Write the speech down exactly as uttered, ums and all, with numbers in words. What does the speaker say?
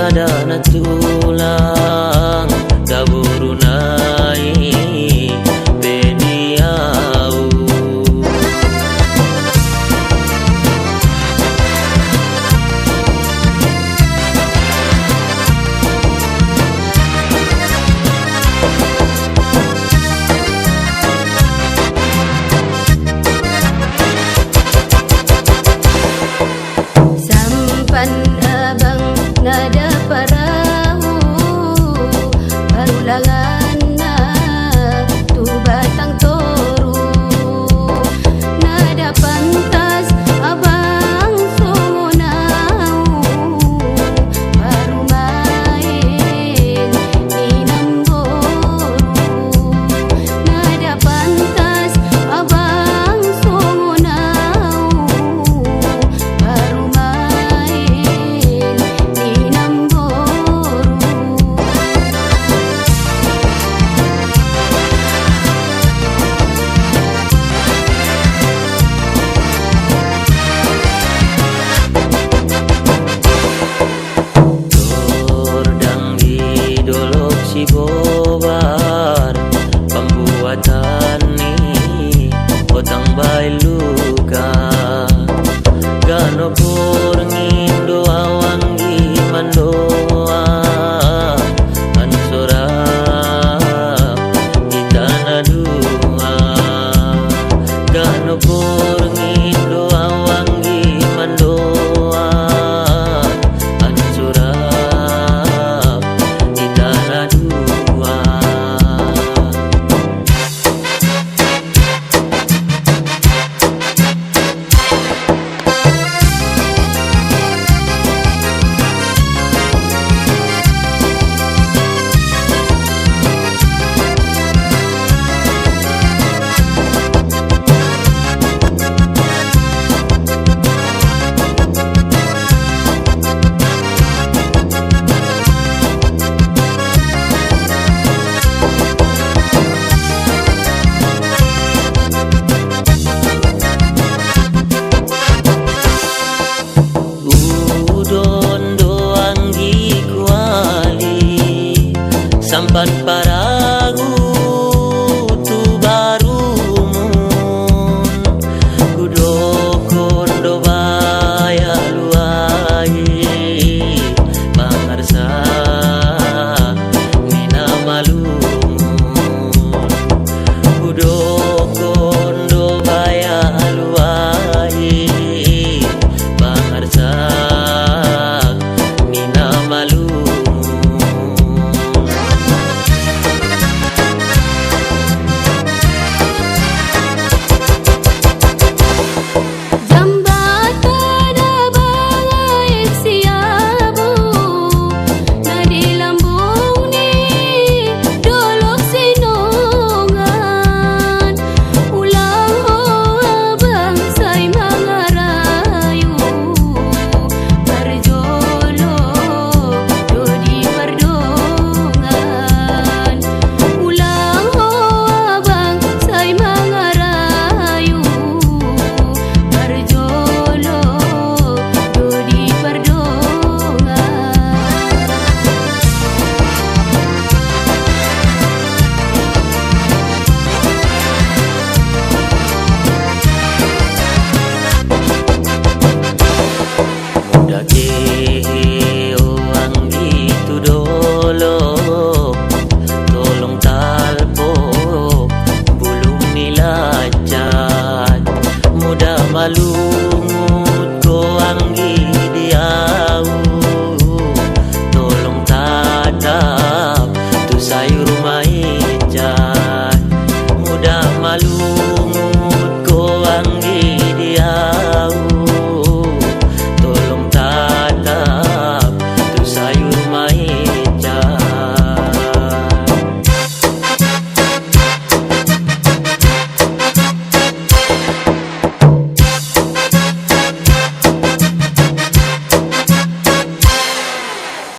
Dana tulang, daburunai, peniau. Sampan abang nada parahu, barulangan na tu batang toru. Nada pantas abang songo nau, barumain ni namboru. Nada pantas abang songo nau, barumain ni namboru. Tordang di dolok Sibobar, pambuatan ni Otang Bailuka. Gano purngindo awang gi mandoa, ansora kita na dua. Gano purngindo awang gi mandoa, ansora kita na dua. Udon do anggi kuali, sampan paragu tu barumun. Kudokon do baya luai, mangarsa ni na malumun. Kudokon do baya luai, mangarsa ni na malumun. Jambatan abang aek siabu, na di lambung ni dolok Sinongan. Ulang ho abang sai mangarayu, parjolo do di pardongan. Ulang ho abang sai mangarayu, parjolo do di pardongan. Muda kehe o anggi tu dolok, tolong talpok bulung ni lacak. Muda malu